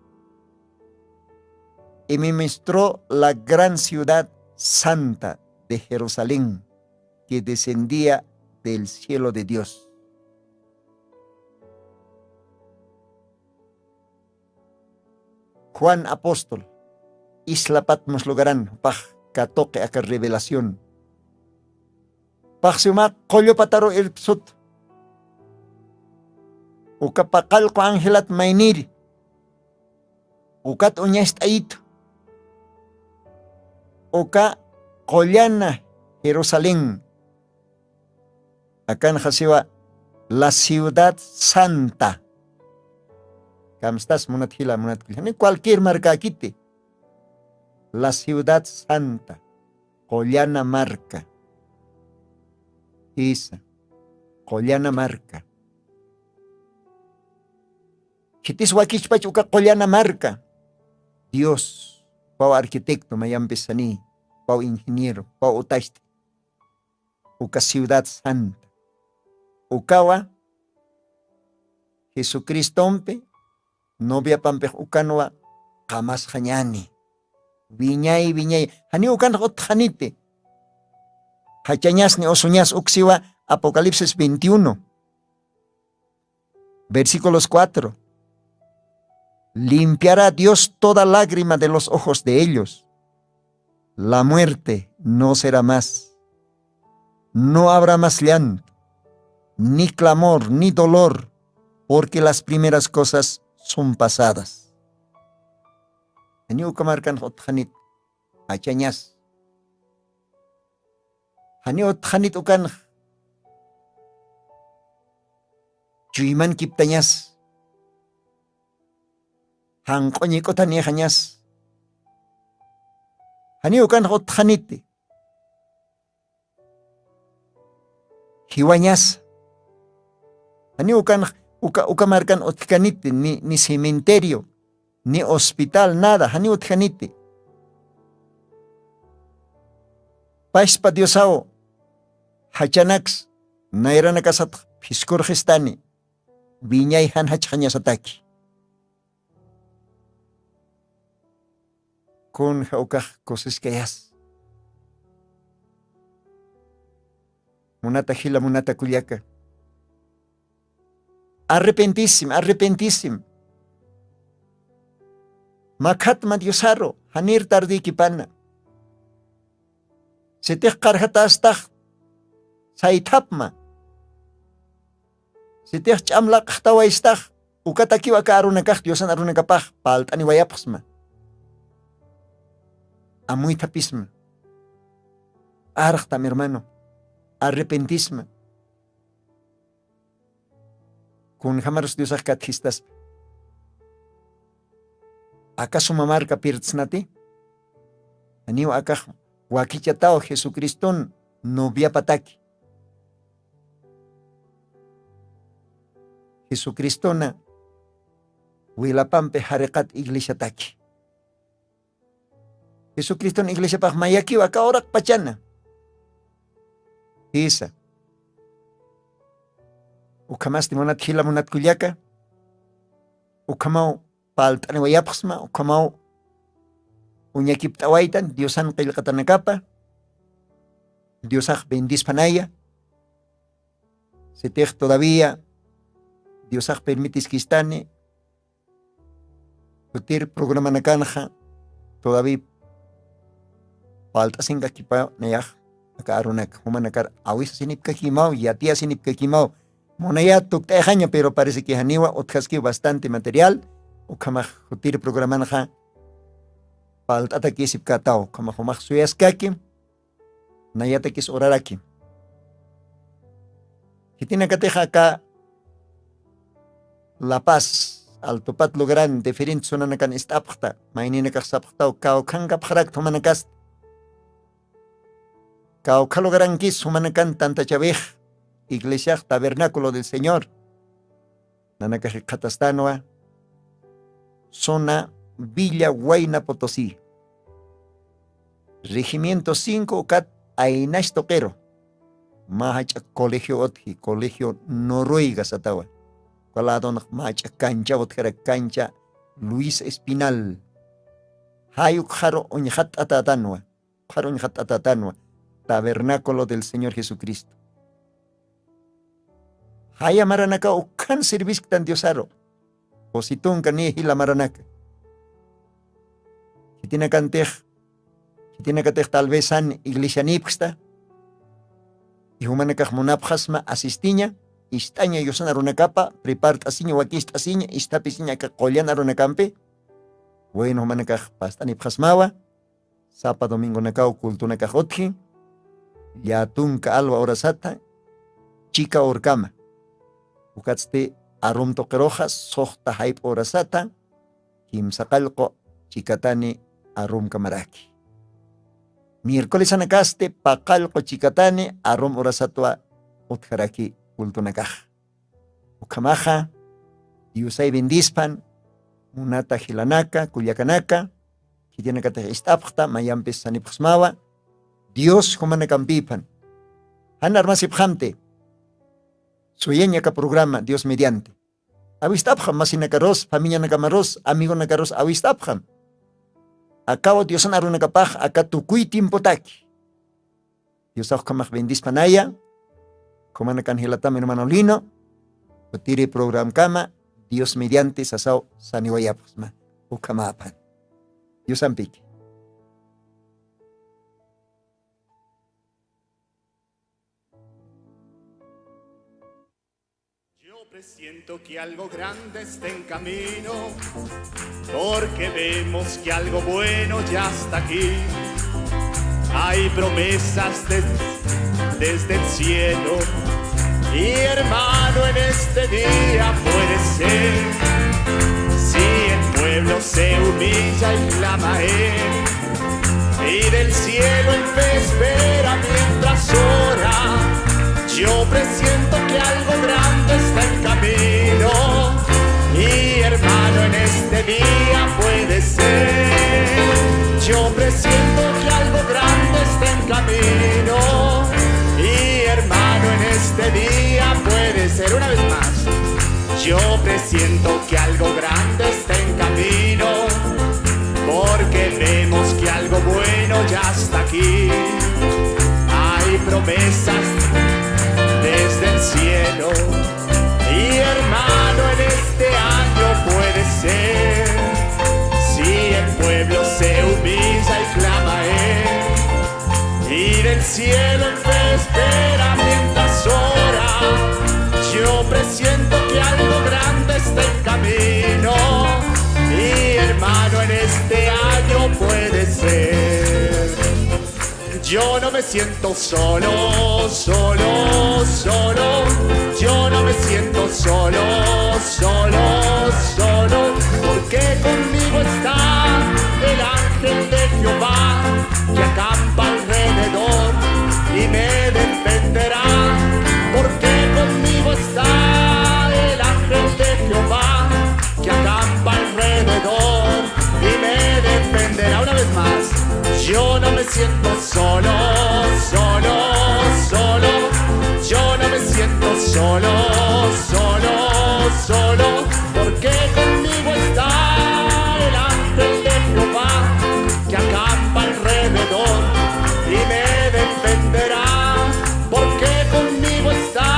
y me mostró la gran ciudad santa de Jerusalén, que descendía del cielo de Dios". Juan apóstol, isla Patmos lugaran, pax katuqi aka revelación. Pax siwma qullupataru irpsut. Uka paqallqu angelat mayniri. Ukat uñast'ayitu. Uka qullana Jerusalén. Akanxa siwa la ciudad santa. Kamstas munat jila, munat kullani, cualquier markäkiti. La ciudad santa. Qullana marka. Isa. Qullana marka. Khitis wakichpach uka qullana marka. Dios, paw arquitecto, mayampis sani, paw ingeniero, paw utasti. Uka ciudad santa. Ukawa Jesucristompi noviapampix ukanwa qamasxañani. Wiñay, wiñay. Janiw ukanx utxaniti. Jachañasni usuñas uksiwa Apocalipsis veintiuno. Versículos cuatro. Limpiará Dios toda lágrima de los ojos de ellos. La muerte no será más. No habrá más llanto, ni clamor, ni dolor, porque las primeras cosas son pasadas. Janiw uka markanx utxanit, jachañas. Janiw utxanit ukanx. Chuyman kiptañas. Janq'u ñik'utanïxañas. Janiw ukanx utxaniti. Jiwañas. Janiw ukanx uka, uka markan utjkaniti, ni, ni cementerio, ni hospital, nada, janiw utjkaniti. Paspa Diosaw, jachanaks, nayranakasatx phiskurxistani, wiñay jan jachxañasataki. Kunja ukax kusiskayas. Munata jila, munata kullaka. Arrepentisim, arrepentisim. Makhatma Diosaru, janir tardikipana. Sitix qarjatastax saythapma. Sitix ch'am laqxtawaystax, ukatakiw aka arunakax Diosan arunakapax palt'aniwayapxsma. Amuythapisma. Arxtam, hermano. Arrepentisma. Kunjamarus Diosax katjistaspa. Aka suma marka pirtsnati. Janiw akax wakichataw Jesucriston noviapataki. Jesucristona wilapampi jariqat iglesiataki. Jesucriston iglesiapax mayakiw aka uraqpachana. Jisa. Ukhamasti munat jila, munat kullaka. Ukhamaw palt'aniwayapxsma, ukhamaw uñakipt'awaytan Diosan qillqatanakapa. Diosax bendispanaya. Sitix todavía Diosax permitiskistani, jutir programanakanxa todavía palt'asinkakipa nayax aka arunaka, jumanakar awisasinipkakimaw, yatiyasinipkakimaw. Munayat tukt'ayxaña, pero parece que janiwa utjaskiw bastante material, ukhamax jutir programanxa palt'atakisipkataw, ukhamax jumax suyaskaki, nayatakis uraraki. Khitinakatix aka La Paz, Altopat lugaran diferente zonanakan ist'apxta, mayninakax sapxtaw, kawkhankapxarakta jumanakasta. Kawkha lugarankis jumanakan tantachawix, iglesiax Tabernáculo del Señor. Nanakax jikxatastanwa, zona Villa Huayna Potosí. Regimiento cinco ukat aynax tuqiru. Mä jach'a colegio utji, colegio Noruega satawa. Uka ladonx mä jach'a cancha utjara, cancha Luis Espinal. Jay ukxaru uñxatt'atätanwa. Ukxaru uñxatt'atätanwa. Tabernáculo del Señor Jesucristo. Jaya maranakaw ukhan sirvisktan Diosaru. Kusitunka niy jila maranaka. Khitinakantix, khitinakatix tal vez jan iglesianïpksta. Y jumanakax munapxasma asistiña, ist'aña yusan arunakapa, prepart'asiña, wakist'asiña, isthapisiña aka qullan arunakampi. Bueno, jumanakax past'anïpxasmawa. Sapa domingonakaw cultonakax utji, llätunka alwa urasata, chika urkama. Ukatsti arum tuqiruxa, suxta jayp'u urasata, kimsa qallqu chikatani arumkamaraki. Miércolesanakasti paqallqu chikatani arum urasatwa utjaraki cultonakax. Ukhamaxa, Diosay bendispan, munata jilanaka, kullakanaka, khitinakatix ist'apxta, mayampis sanipxsmawa, Dios jumanakampïpan. Jan armasipxamti, suyañ aka programa, Dios mediante. Awist'apxam masinakarus, familianakamarus, amigonakarus awist'apxam. Akaw Diosan arunakapax, aka tukuy tiempotaki. Diosax ukhamax bendispanaya. Jumanakan jilatam hermano Lino. Kutiri programkama Dios mediante sasaw saniwayapxsma. Ukhamäpan. Diosampiki. Yo presiento que algo grande está en camino, porque vemos que algo bueno ya está aquí. Hay promesas des- desde el cielo, y hermano, en este día puede ser, si el pueblo se humilla y clama a él, y del cielo en fe espera mientras ora. Yo presiento que algo grande está en camino. Y hermano, en este día puede ser. Yo presiento que algo grande está en camino. Y hermano, en este día puede ser. Una vez más. Yo presiento que algo grande está en camino, porque vemos que algo bueno ya está aquí. Hay promesas desde el cielo, y hermano, en este año puede ser, si el pueblo se humilla y clama a él, y del cielo en fe espera mientras ora. Yo presiento que algo grande está en camino. Y hermano, en este año puede ser. Yo no me siento solo, solo, solo. Yo no me siento solo, solo, solo. Porque conmigo está el ángel de Jehová, que acampa alrededor y me defenderá. Porque conmigo está el ángel de Jehová, que acampa alrededor y me defenderá. Una vez más, yo no me siento solo, solo, solo. Yo no me siento solo, solo, solo. Porque conmigo está el ángel de Jehová, que acampa alrededor y me defenderá. Porque conmigo está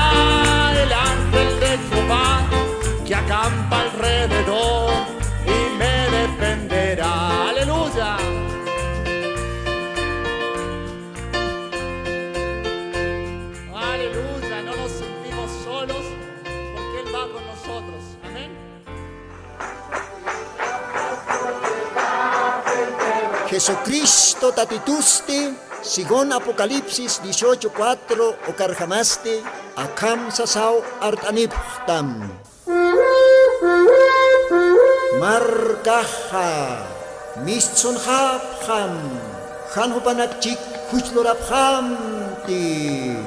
el ángel de Jehová, que acampa alrededor y me defenderá. Aleluya. Aleluya. No nos sentimos solos, porque Él va con nosotros. Amén. Jesucristo Tatitusti, según Apocalipsis dieciocho cuatro, ukarjamasti akham sasaw art'anipxtam. Markaxa mistsunxapxam, jan jupanak chik juchlurapxamti.